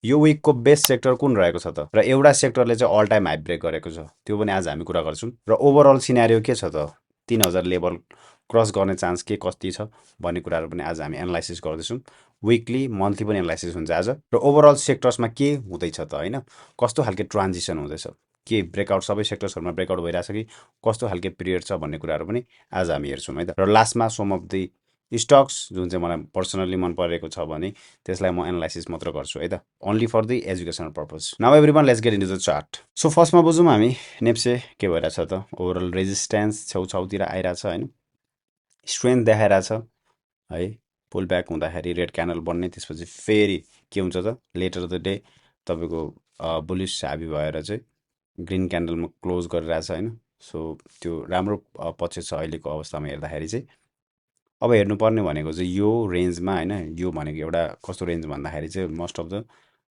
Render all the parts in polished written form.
यो विकको best sector कुन रहेको छ त, र एउटा सेक्टरले चाहिँ अल टाइम हाई ब्रेक गरेको छ, त्यो पनि आज हामी कुरा गर्छौँ। र ओभरअल सिनारियो के छ त, 3000 लेभल क्रस गर्ने चान्स के कति छ भन्ने कुराहरू पनि आज हामी एनालाइसिस गर्दैछौँ। विकली मन्थली पनि एनालाइसिस हुन्छ आज, र ओभरअल सेक्टर्समा के हुँदैछ त होइन, कस्तो खालके ट्रान्जिसन हुँदैछ, के ब्रेकआउट सबै सेक्टर्सहरूमा ब्रेकआउट भइरहेछ कि कस्तो खालके पिरियड छ भन्ने कुराहरू पनि आज हामी हेर्छौँ है त। र लास्टमा सम अफ द स्टक्स जुन चाहिँ मलाई पर्सनल्ली मन परेको छ भने त्यसलाई म एनालाइसिस मात्र गर्छु है त, only for the educational purpose. Now everyone let's get into the chart. So फर्स्टमा बुझौँ हामी नेप्से के भइरहेछ त, ओभरअल रेजिस्टेन्स छेउछाउतिर आइरहेछ होइन, स्ट्रेन्थ देखाइरहेछ है, पुल ब्याक हुँदाखेरि रेड क्यान्डल बन्ने, त्यसपछि फेरि के हुन्छ त लेटर द डे तपाईँको बुलिस हाबी भएर चाहिँ ग्रिन क्यान्डलमा क्लोज गरिरहेछ होइन। सो त्यो राम्रो पक्ष छ अहिलेको अवस्थामा हेर्दाखेरि चाहिँ। अब हेर्नुपर्ने भनेको चाहिँ यो रेन्जमा होइन, यो भनेको एउटा कस्तो रेन्ज भन्दाखेरि चाहिँ मोस्ट अफ द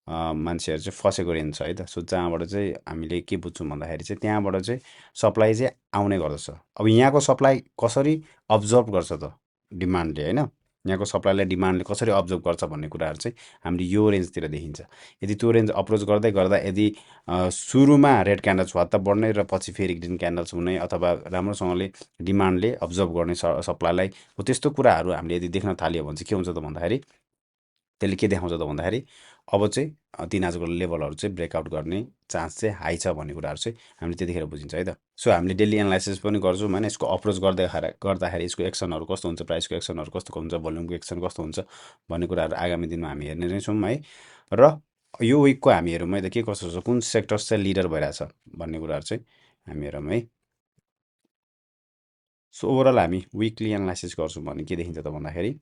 मान्छेहरू चाहिँ फसेको रेन्ज छ है त। सो जहाँबाट चाहिँ हामीले के बुझ्छौँ भन्दाखेरि चाहिँ त्यहाँबाट चाहिँ सप्लाई चाहिँ आउने गर्दछ। अब यहाँको सप्लाई कसरी अब्जर्भ गर्छ त डिमान्डले होइन, यहाँको सप्लाईलाई डिमान्डले कसरी अब्जर्भ गर्छ भन्ने कुराहरू चाहिँ हामीले यो रेन्जतिर देखिन्छ। यदि त्यो रेन्ज अप्रोच गर्दै गर्दा यदि सुरुमा रेड क्यान्डल छवात्त बढ्ने र पछि फेरि ग्रिन क्यान्डल्स हुने अथवा राम्रोसँगले डिमान्डले अब्जर्भ गर्ने सप्लाईलाई, हो त्यस्तो कुराहरू हामीले यदि देख्न थाल्यो भने चाहिँ के हुन्छ त भन्दाखेरि त्यसले के देखाउँछ त भन्दाखेरि अब चाहिँ 3000को लेभलहरू चाहिँ ब्रेकआउट गर्ने चान्स चाहिँ हाई छ भन्ने कुराहरू चाहिँ हामीले त्यतिखेर बुझिन्छ है त। सो हामीले डेली एनालाइसिस पनि गर्छौँ होइन, यसको अप्रोच गर्दाखेरि यसको एक्सनहरू कस्तो हुन्छ, प्राइसको एक्सनहरू कस्तो हुन्छ, भोल्युमको एक्सन कस्तो हुन्छ भन्ने कुराहरू आगामी दिनमा हामी हेर्ने नै छौँ है। र यो विकको हामी हेरौँ है त के कस्तो छ, कुन सेक्टर्स चाहिँ लिडर भइरहेछ भन्ने कुराहरू चाहिँ हामी हेरौँ है। सो ओभरअल हामी विकली एनालाइसिस गर्छौँ भने के देखिन्छ त भन्दाखेरि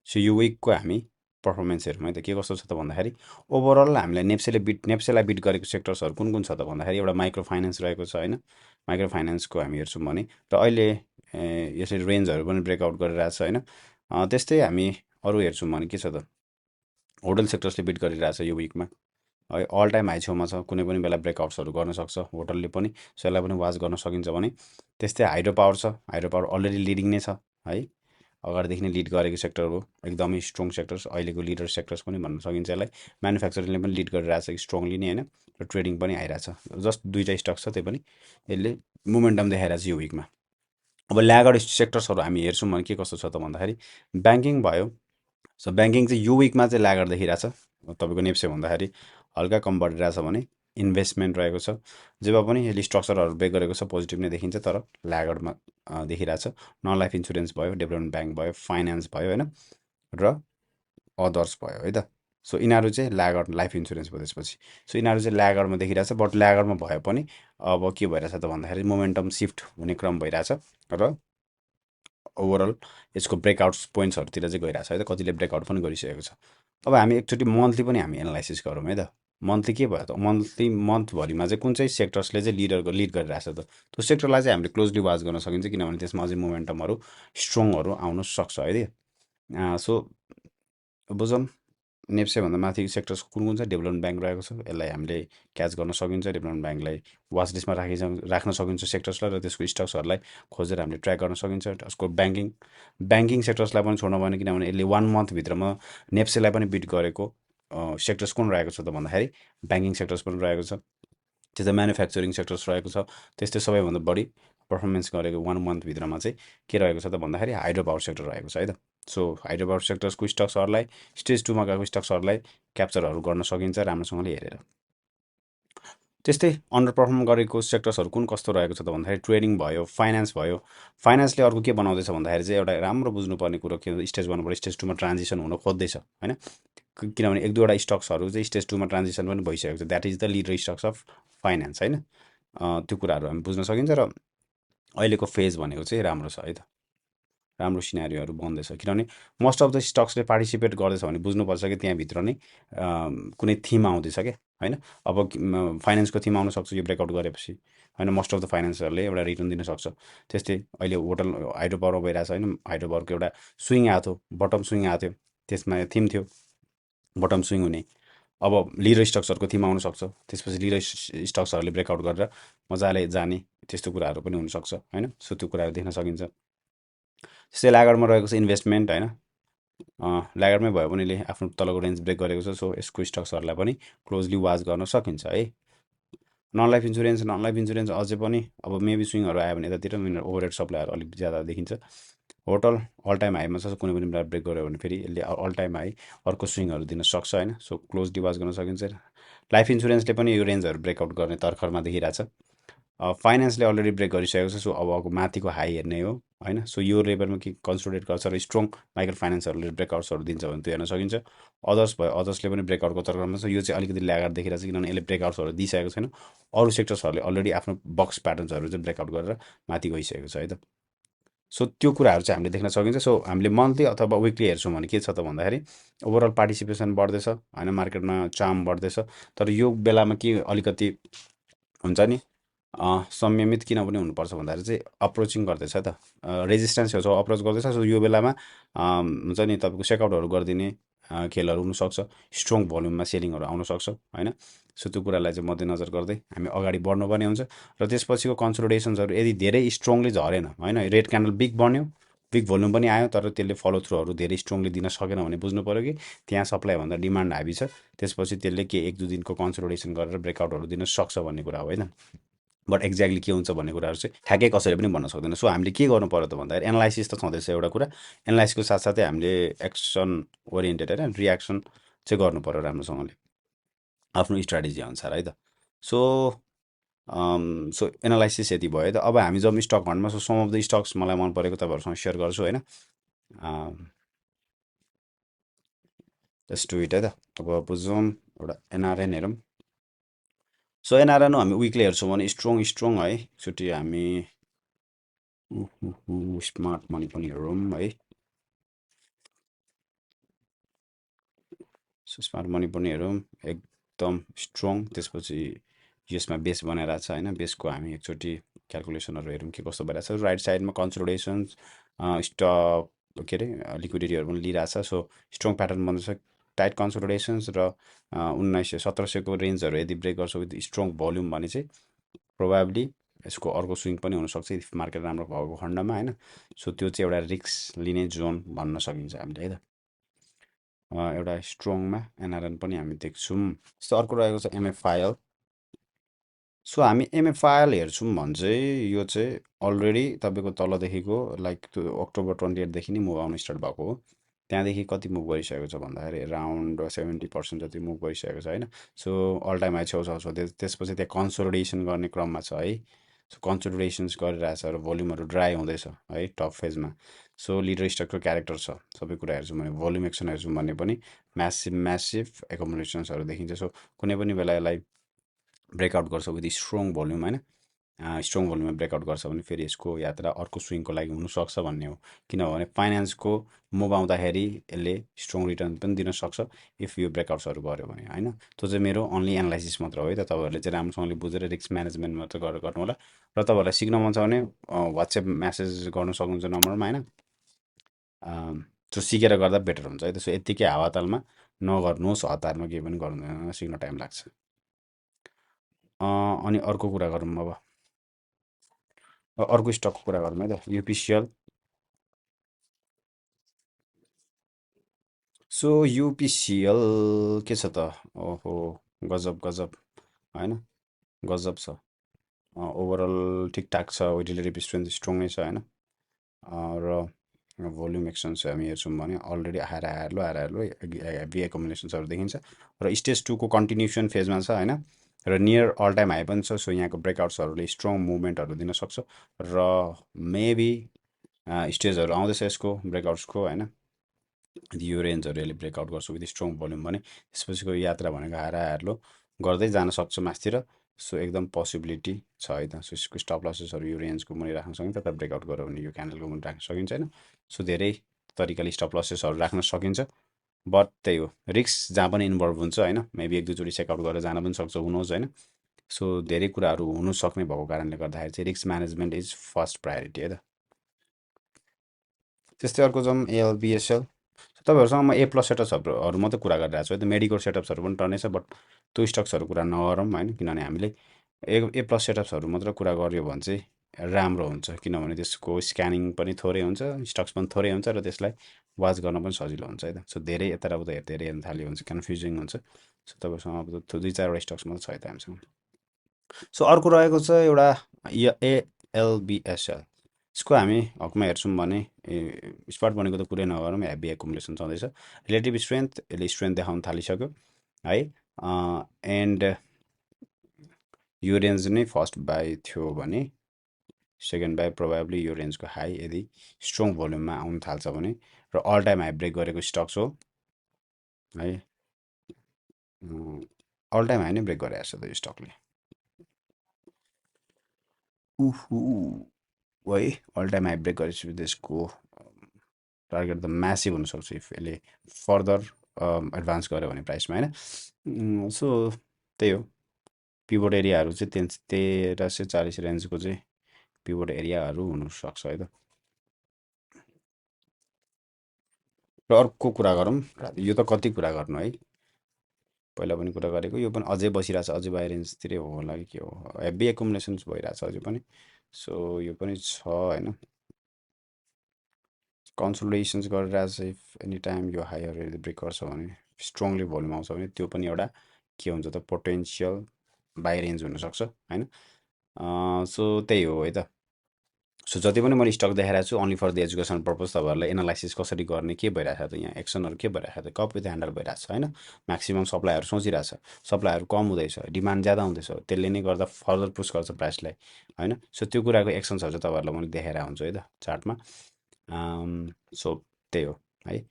सो यो विकको हामी पर्फर्मेन्स हेरौँ है त के कस्तो छ त भन्दाखेरि ओभरअल हामीलाई नेप्सेलाई बिट गरेको सेक्टर्सहरू कुन कुन छ त भन्दाखेरि एउटा माइक्रो फाइनेन्स रहेको छ होइन, माइक्रो फाइनेन्सको हामी हेर्छौँ भने र अहिले यसरी रेन्जहरू पनि ब्रेकआउट गरिरहेको छ होइन। त्यस्तै हामी अरू हेर्छौँ भने के छ त, होटल सेक्टर्सले बिट गरिरहेछ यो विकमा है, अल टाइम हाई छेउमा छ, कुनै पनि बेला ब्रेकआउट्सहरू गर्न सक्छ होटलले पनि, सो यसलाई पनि वाच गर्न सकिन्छ भने। त्यस्तै हाइड्रो पावर छ, हाइड्रो पावर अलरेडी लिडिङ नै छ है, अगाडिदेखि नै लिड गरेको सेक्टर हो, एकदमै स्ट्रङ सेक्टर्स, अहिलेको लिडर सेक्टर्स पनि भन्न सकिन्छ यसलाई। म्यानुफ्याक्चरिङले पनि लिड गरिरहेछ स्ट्रङली नै होइन, र ट्रेडिङ पनि आइरहेछ, जस्ट दुईवटा स्टक छ त्यही पनि यसले मोमेन्टम देखाइरहेछ यो विकमा। अब ल्यागर्ड सेक्टर्सहरू हामी हेर्छौँ भने के कस्तो छ त भन्दाखेरि ब्याङ्किङ भयो। सो ब्याङ्किङ चाहिँ यो विकमा चाहिँ ल्यागर्ड देखिरहेछ, तपाईँको नेप्से भन्दाखेरि हल्का कम बढिरहेछ भने इन्भेस्टमेन्ट रहेको छ, जब पनि यसले स्ट्रक्चरहरू ब्रेक गरेको छ पोजिटिभ नै देखिन्छ, तर ल्यागर्डमा देखिरहेछ। नन लाइफ इन्सुरेन्स भयो, डेभलपमेन्ट ब्याङ्क भयो, फाइनेन्स भयो होइन, र अदर्स भयो है त। सो यिनीहरू चाहिँ ल्यागर्ड, लाइफ इन्सुरेन्स भयो त्यसपछि। सो यिनीहरू चाहिँ ल्यागर्डमा देखिरहेछ, बट ल्यागर्डमा भए पनि अब के भइरहेछ त भन्दाखेरि मोमेन्टम सिफ्ट हुने क्रम भइरहेछ, र ओभरअल यसको ब्रेकआउट पोइन्ट्सहरूतिर चाहिँ गइरहेछ है त, कतिले ब्रेकआउट पनि गरिसकेको छ। अब हामी एकचोटि मन्थली पनि हामी एनालाइसिस गरौँ है त, मन्थली के भयो त, मन्थली मन्थभरिमा चाहिँ कुन चाहिँ सेक्टर्सले चाहिँ लिड गरिरहेछ त, त्यो सेक्टरलाई चाहिँ हामीले क्लोजली वाच गर्न सकिन्छ, किनभने त्यसमा अझै मोमेन्टमहरू स्ट्रङहरू आउन सक्छ है त। सो बुझौँ नेप्सेभन्दा माथि सेक्टर्स कुन कुन छ, डेभलपमेन्ट ब्याङ्क रहेको छ, यसलाई हामीले क्याच गर्न सकिन्छ, डेभलपमेन्ट ब्याङ्कलाई वाच लिस्टमा राख्न सकिन्छ सेक्टर्सलाई, र त्यसको स्टक्सहरूलाई खोजेर हामीले ट्र्याक गर्न सकिन्छ। त्यसको ब्याङ्किङ सेक्टर्सलाई पनि छोड्न भएन, किनभने यसले 1 मन्थभित्रमा नेप्सेलाई पनि बिट गरेको सेक्टर्स कुन रहेको छ त भन्दाखेरि ब्याङ्किङ सेक्टर्स पनि रहेको छ, त्यस्तै म्यानुफ्याक्चरिङ सेक्टर्स रहेको छ, त्यस्तै सबैभन्दा बढी पर्फर्मेन्स गरेको 1 मन्थभित्रमा चाहिँ के रहेको छ त भन्दाखेरि हाइड्रो पावर सेक्टर रहेको छ है त। सो हाइड्रो पावर सेक्टर्सको स्टक्सहरूलाई स्टेज 2मा गएको स्टक्सहरूलाई क्याप्चरहरू गर्न सकिन्छ राम्रोसँगले हेरेर। त्यस्तै अन्डर पर्फर्म गरेको सेक्टर्सहरू कुन कस्तो रहेको छ त भन्दाखेरि ट्रेडिङ भयो, फाइनेन्स भयो। फाइनेन्सले अर्को के बनाउँदैछ भन्दाखेरि चाहिँ एउटा राम्रो बुझ्नुपर्ने कुरो के, स्टेज 1बाट स्टेज 2मा ट्रान्जिसन हुन खोज्दैछ होइन, किनभने एक दुईवटा स्टक्सहरू चाहिँ स्टेज 2मा ट्रान्जिसन पनि भइसकेको छ, that is the leader stocks of finance होइन। त्यो कुराहरू हामी बुझ्न सकिन्छ, र अहिलेको फेज भनेको चाहिँ राम्रो छ है त, राम्रो सिनारीहरू बन्दैछ, किनभने मोस्ट अफ द स्टक्सले पार्टिसिपेट गर्दैछ भने बुझ्नुपर्छ कि त्यहाँभित्र नै कुनै थिम आउँदैछ क्या होइन। अब फाइनेन्सको थिम आउन सक्छ यो ब्रेकआउट गरेपछि होइन, मोस्ट अफ द फाइनेन्सहरूले एउटा रिटर्न दिन सक्छ। त्यस्तै अहिले होटल हाइड्रो पावर भइरहेछ होइन, हाइड्रो पावरको एउटा स्विङ आएको थियो, बटम स्विङ आएको थियो, त्यसमा थिम थियो बटम स्विङ हुने, अब लिडर स्टक्सहरूको थिम आउनसक्छ, त्यसपछि लिडर स्टक्सहरूले ब्रेकआउट गरेर मजाले जाने त्यस्तो कुराहरू पनि हुनसक्छ होइन। सो त्यो कुराहरू देख्न सकिन्छ। त्यस्तै ल्यागरमा रहेको छ इन्भेस्टमेन्ट होइन, ल्यागरमै भयो भने यसले आफ्नो तलको रेन्ज ब्रेक गरेको छ। सो यसको स्टक्सहरूलाई पनि क्लोजली वाच गर्न सकिन्छ है। नन लाइफ इन्सुरेन्स अझै पनि अब मेबी स्विङहरू आयो भने यतातिर ओभरहेड सप्लाईहरू अलिक ज्यादा देखिन्छ। होटल अल टाइम हाईमा छ, कुनै पनि बेला ब्रेक गऱ्यो भने फेरि यसले अल टाइम हाई अर्को स्विङहरू दिन सक्छ होइन। सो क्लोजली वाच गर्न सकिन्छ। लाइफ इन्सुरेन्सले पनि यो रेन्जहरू ब्रेकआउट गर्ने तर्खरमा देखिरहेछ। फाइनेन्सले अलरेडी ब्रेक गरिसकेको छ। सो अब माथिको हाई हेर्ने हो होइन। सो यो लेभलमा के कन्सोलिडेट गर्छ र स्ट्रङ माइक्रो फाइनेन्सहरूले ब्रेकआउट्सहरू दिन्छ भने त्यो हेर्न सकिन्छ। अदर्स भयो, अदर्सले पनि ब्रेकआउटको तर्कमा छ। यो चाहिँ अलिकति ल्यागार देखिरहेको छ किनभने यसले ब्रेकआउट्सहरू दिइसकेको छैन। अरू सेक्टर्सहरूले अलरेडी आफ्नो बक्स प्याटर्न्सहरू चाहिँ ब्रेकआउट गरेर माथि गइसकेको छ है त। सो त्यो कुराहरू चाहिँ हामीले देख्न सकिन्छ। सो हामीले मन्थली अथवा विकली हेर्छौँ भने के छ त भन्दाखेरि ओभरअल पार्टिसिपेसन बढ्दैछ होइन, मार्केटमा चाम बढ्दैछ। तर यो बेलामा के अलिकति हुन्छ नि संयमित किन पनि हुनुपर्छ भन्दाखेरि चाहिँ अप्रोचिङ गर्दैछ त, रेजिस्टेन्स छेउछाउ अप्रोच गर्दैछ। सो यो बेलामा हुन्छ नि तपाईँको सेकआउटहरू गरिदिने खेलहरू हुनसक्छ, स्ट्रङ भोल्युममा सेलिङहरू आउनसक्छ होइन। सो त्यो कुरालाई चाहिँ मध्यनजर गर्दै हामी अगाडि बढ्नुपर्ने हुन्छ। र त्यसपछिको कन्सोलिडेसन्सहरू यदि धेरै स्ट्रङली झरेन होइन, रेड क्यान्डल बिग बन्यो, बिग भोल्युम पनि आयो, तर त्यसले फलो थ्रुहरू धेरै स्ट्रङली दिन सकेन भने बुझ्नु पऱ्यो कि त्यहाँ सप्लाईभन्दा डिमान्ड हाबी छ। त्यसपछि त्यसले के एक दुई दिनको कन्सोलिडेसन गरेर ब्रेकआउटहरू दिन सक्छ भन्ने कुरा हो होइन। बट एक्ज्याक्टली के हुन्छ भन्ने कुराहरू चाहिँ ठ्याक्कै कसैले पनि भन्न सक्दैन। सो हामीले के गर्नु पर्यो त भन्दाखेरि एनालाइसिस त छँदैछ एउटा कुरा, एनालाइसिसको साथसाथै हामीले एक्सन ओरिएन्टेड होइन रियाक्सन चाहिँ गर्नु पऱ्यो राम्रोसँगले आफ्नो स्ट्राटेजी अनुसार है त। सो सो एनालाइसिस यति भयो त। अब हामी जब स्टक फन्डमा so some of the stocks मलाई मन परेको तपाईँहरूसँग सेयर गर्छु होइन। जस्ट डु इट है त। अब बुझौँ एउटा एनआरएन हेरौँ। सो एनआरएन हामी विकली हेर्छौँ भने स्ट्रङ है। एकचोटि हामी स्मार्ट मनी पनि हेरौँ है। सो स्मार्ट मनी पनि हेरौँ, एकदम स्ट्रङ। त्यसपछि यसमा बेस बनाइरहेको छ होइन। बेसको हामी एकचोटि क्यालकुलेसनहरू हेरौँ के कस्तो भइरहेको छ। राइट साइडमा कन्सोलिडेसन्स स्टक के अरे लिक्विडिटीहरू पनि लिइरहेछ। सो स्ट्रङ प्याटर्न बन्दैछ, टाइट कन्सोलिडेसन्स र 1700को रेन्जहरू यदि ब्रेक गर्छ विथ स्ट्रङ भोल्युम भने चाहिँ प्रोभाब्ली यसको अर्को स्विङ पनि हुनसक्छ इफ मार्केट राम्रो भएको खण्डमा होइन। सो त्यो चाहिँ एउटा रिस्क लिने जोन भन्न सकिन्छ हामीले है त। एउटा स्ट्रङमा एनआरएन पनि हामी देख्छौँ। जस्तो अर्को रहेको छ एमएफआइएल। सो हामी एमएफआइएल हेर्छौँ भने चाहिँ यो चाहिँ अलरेडी तपाईँको तलदेखिको लाइक त्यो अक्टोबर 28देखि नै मुभ आउनु स्टार्ट भएको हो। त्यहाँदेखि कति मुभ गरिसकेको छ भन्दाखेरि अराउन्ड 70% जति मुभ गरिसकेको छ होइन। सो अल टाइम हाई छेउछाउ छ। त्यसपछि त्यहाँ कन्सोलिडेसन गर्ने क्रममा छ है। सो कन्सोलिडेसन्स गरिरहेछ र भोल्युमहरू ड्राई हुँदैछ है टप फेजमा। सो लिडर स्टकको क्यारेक्टर छ, सबै कुरा हेर्छौँ भने भोल्युम एक्सन हेर्छौँ भने पनि म्यासिभ एकोमोडेसन्सहरू देखिन्छ। सो कुनै पनि बेला यसलाई ब्रेकआउट गर्छ विथ स्ट्रङ भोल्युम होइन। स्ट्रङ भोल्युममा ब्रेकआउट गर्छ भने फेरि यसको यात्रा अर्को स्विङको लागि हुनसक्छ भन्ने हो। किनभने फाइनेन्सको मुभ आउँदाखेरि यसले स्ट्रङ रिटर्न पनि दिन सक्छ इफ यो ब्रेकआउट्सहरू गऱ्यो भने होइन। त्यो चाहिँ मेरो अन्ली एनालाइसिस मात्र हो है त। तपाईँहरूले चाहिँ राम्रोसँगले बुझेर रिस्क म्यानेजमेन्ट मात्र गरेर गर्नु होला। र तपाईँहरूलाई सिक्न मन छ भने वाट्सएप म्यासेज गर्नु सक्नुहुन्छ नम्बरमा होइन। त्यो सिकेर गर्दा बेटर हुन्छ है त। सो यत्तिकै हावातालमा नगर्नुहोस्, हतारमा केही पनि गर्नु, सिक्न टाइम लाग्छ। अनि अर्को कुरा गरौँ अब, अर्को स्टकको कुरा गरौँ है त, युपिसिएल। सो युपिसिएल के छ त, ओहो गजब गजब होइन, गजब छ। ओभरअल ठिकठाक छ, रिलेटिभ स्ट्रेन्थ स्ट्रङ नै छ होइन। र भोल्युम एक्सन चाहिँ हामी हेर्छौँ भने अलरेडी आएर लो हेभी एकोमुलेसन्सहरू देखिन्छ र स्टेज 2को कन्टिन्युसन फेजमा छ होइन। र नियर अल टाइम हाई पनि छ। सो यहाँको ब्रेकआउट्सहरूले स्ट्रङ मुभमेन्टहरू दिन सक्छ र मेबी स्टेजहरू आउँदैछ यसको ब्रेकआउट्सको होइन। यो रेन्जहरू यसले ब्रेकआउट गर्छ विथ स्ट्रङ भोल्युम भने त्यसपछिको यात्रा भनेको हायर लो गर्दै जान सक्छ मास्तिर। सो एकदम पोसिबिलिटी छ है त। सो यसको स्टप लसेसहरू यो रेन्जको मुनि राख्न सकिन्छ, तर ब्रेकआउट गऱ्यो भने यो क्यान्डलको मुनि राख्न सकिन्छ होइन। सो धेरै तरिकाले स्टप लसेसहरू राख्न सकिन्छ। बट त्यही हो, रिस्क जहाँ पनि इन्भल्भ हुन्छ होइन। मेबी एक दुईचोटि चेकआउट गरेर जान पनि सक्छ, हुनुहोस् होइन। सो धेरै कुराहरू हुनु सक्ने भएको कारणले गर्दाखेरि चाहिँ risk management is first priority है त। त्यस्तै अर्को जाउँ एलबिएसएल। तपाईँहरूसँग म ए प्लस सेटअप्सहरू मात्रै कुरा गरिरहेको छु है त मेडिकल सेटअप्सहरू पनि टर्नै छ बट त्यो स्टक्सहरू कुरा नगरौँ होइन किनभने हामीले ए प्लस सेटअप्सहरू मात्र कुरा गऱ्यो भने चाहिँ राम्रो हुन्छ किनभने त्यसको स्क्यानिङ पनि थोरै हुन्छ स्टक्स पनि थोरै हुन्छ र त्यसलाई वाच गर्न पनि सजिलो हुन्छ है त सो धेरै यता र उता धेरै हेर्न थाल्यो भने चाहिँ कन्फ्युजिङ हुन्छ सो तपाईँसँग अब दुई चारवटा स्टक्स मात्रै छ यता हामीसँग सो अर्को रहेको छ एउटा एएलबिएसएल यसको हामी हकमा हेर्छौँ भने स्पट भनेको त कुरै नगरौँ हेभी एकुमुलेसन छँदैछ रिलेटिभ स्ट्रेन्थ यसले स्ट्रेन्थ देखाउन थालिसक्यो है एन्ड यो रेन्ज नै फर्स्ट बाई थियो भने सेकेन्ड बाई प्रोभाब्ली यो रेन्जको हाई यदि स्ट्रङ भोल्युममा आउन थाल्छ भने र अल टाइम हाई ब्रेक गरेको स्टक्स हो है अल टाइम हाई नै ब्रेक गरिरहेको छ त यो स्टकले उहु है अल टाइम हाई ब्रेक गरेपछि त्यसको टार्गेट त म्यासिभ हुनसक्छ इफ यसले फर्दर एडभान्स गऱ्यो भने प्राइसमा होइन सो त्यही हो पिभोट एरियाहरू चाहिँ 1340 रेन्जको चाहिँ पिभोट एरियाहरू हुनसक्छ है त र अर्को कुरा गरौँ यो त कति कुरा गर्नु है पहिला पनि कुरा गरेको यो पनि अझै बसिरहेछ अझै बाहिर रेन्जतिरै हो होला कि के हो हेभी एकुमुलेसन्स भइरहेछ अझै पनि सो यो पनि छ होइन कन्सोलिडेसन्स गरिरहेछ इफ एनी टाइम यो हाइहरू ब्रेक गर्छ भने स्ट्रङली भोल्युम आउँछ भने त्यो पनि एउटा के हुन्छ त पोटेन्सियल बाई रेन्ज हुनसक्छ होइन सो त्यही हो है त सो जति पनि मैले स्टक देखाइरहेको छु only for the education purpose तपाईँहरूलाई एनालाइसिस कसरी गर्ने के भइरहेको छ त यहाँ एक्सनहरू के भइरहेको छ त कप विथ ह्यान्डल भइरहेको छ होइन म्याक्सिमम् सप्लाईहरू सोचिरहेछ सप्लाईहरू कम हुँदैछ डिमान्ड ज्यादा हुँदैछ त्यसले नै गर्दा फर्दर पुस गर्छ प्राइसलाई होइन सो त्यो कुराको एक्सन्सहरू चाहिँ तपाईँहरूलाई मैले देखाएर हुन्छु है त चार्टमा सो त्यही हो है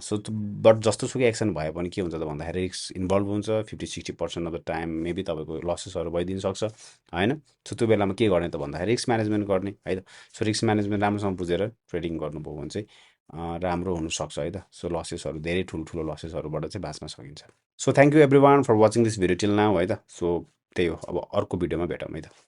सो बट जस्तोसुकै एक्सन भयो भने के हुन्छ त भन्दाखेरि रिस्क इन्भल्भ हुन्छ 50-60% अफ द टाइम मेबी तपाईँको लसेसहरू भइदिन सक्छ होइन सो त्यो बेलामा के गर्ने त भन्दाखेरि रिस्क म्यानेजमेन्ट गर्ने है त सो रिस्क म्यानेजमेन्ट राम्रोसँग बुझेर ट्रेडिङ गर्नुभयो भने चाहिँ राम्रो हुनसक्छ है त सो लसेसहरू धेरै ठुल्ठुलो लसेसहरूबाट चाहिँ बाँच्न सकिन्छ so thank you everyone for watching this video till now है त सो त्यही हो अब अर्को भिडियोमा भेटौँ है त